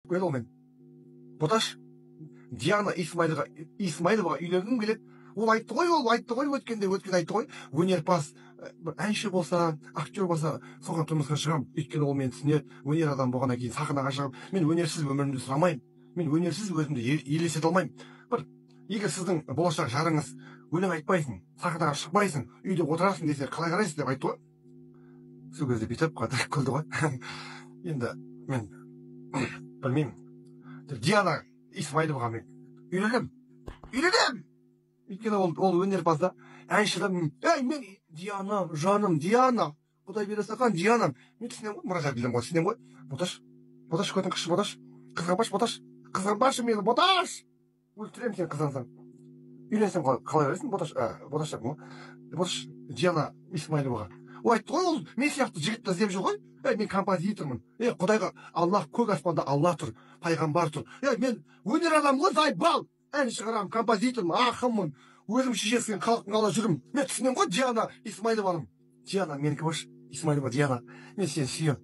Қойды ол мен. Боташ, Диана Исмайловаға үйленгім келеді. Ол айтты ғой, ол айтты ғой, өткенде өткен айтты ғой. Өнерпаз, бір әнші болса, актер болса, соған тұрмысқа шығамын. Өйткені ол мені түсінеді. Өнер адам болғаннан кейін сахнаға шығып, мен өнерсіз өмірімді сұрамаймын. Мен өнерсіз өзімді елестете алмаймын. Бір егер сіздің болашақ жарыңыз өлең айтпайсың, сахнаға шықпайсың, үйде отырасың десе, қалай қарайсыз деп айтты ғой. Сол кезде бүйтіп қатырып күлді ғой. Енді мен білмеймін. Диана Исмайловаға мен үйленемін. Үйленемін. Өйткені ол өнерпаз да, әнші да. Ей, мен Диана, жаным, Диана. Құдай бере салған Диана. Мен түсінемін ғой, Мұрат Әбділдин ғой, түсінемін ғой. Боташ, Боташ, көтін қышы, Боташ. Қызғанбашы, Боташ. Қызғанбашы мені, Боташ. Өлтіремін сені қызғансаң. Үйленсем қалай қарайсың, Боташ, Боташ деппін ғой. Боташ, Диана Исмайловаға. Ол айтты ғой, ол мен сияқты жігітті іздеп жүр ғой. Ей, мен композитормын. Ей, Құдайға, Аллах, көк аспанда Аллах тұр, пайғамбар тұр. Ей, мен өнер адамы ғой, заебал. Ән шығарамын, композитормын, ақынмын. Өзім шешесін халықтың алдында жүрмін. Мен түсінемін ғой Диана Исмайлованың. Диана, менікі болшы. Исмайлова Диана. Мен сені сүйемін.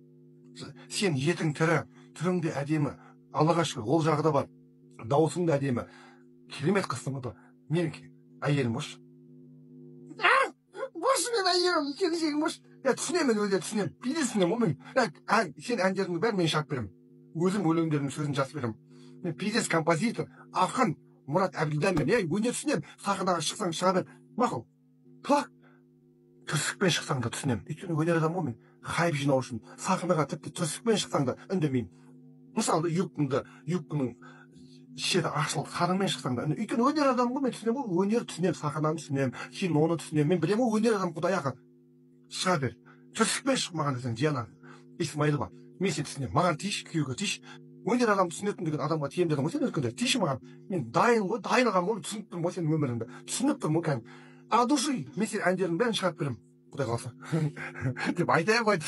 Сен етің тірі, түрің де әдемі. Аллаға шүкір, ол жағы да бар. Дауысың да әдемі. Керемет қызсың ғой. Менікі әйелім болшы. Болшы мен әйелім, келіншегім болшы. Я түсінемін, өзі түсінемін. Пиздец түсінемін ғой мен. Ән, сен әндеріңді бәрін мен шығарып беремін. Өзім өлеңдерімнің сөзін жазып беремін. Мен пиздец композитор, ақын Мұрат Әбділдан мен. Ей, өнер түсінемін. Сахнаға шықсаң шыға бер. Мақұл. Плак. Түрсікпен шықсаң да түсінемін. Өйткені өнер адамы ғой мен. Хайп жинау үшін сахнаға тіпті түрсікпен шықсаң да үндемеймін. Мысалы, юбканың шеті ашылып, сарыңмен шықсаң да. Өйткені өнер адамы ғой мен, түсінемін ғой. Өнер түсінемін, сахнаны түсінемін, киноны түсінемін. Мен білемін ғой, өнер адам, Құдай ақы. Шыға бер. Түрсікпен шық маған десең, Диана Исмайлова. Мен сені түсінемін. Маған тиіш, күйеуге тиіш. Өнер адам түсінетін деген адамға тиемін дедің ғой сен өткенде. Тиіші маған. Мен дайын ғой, дайын адам ғой, түсініп тұрмын ғой сенің өміріңді. Түсініп тұрмын ғой кәдімгі. А души, мен сенің әндеріңнің бәрін шығарып беремін. Құдай қаласа. Деп айтайын ғой.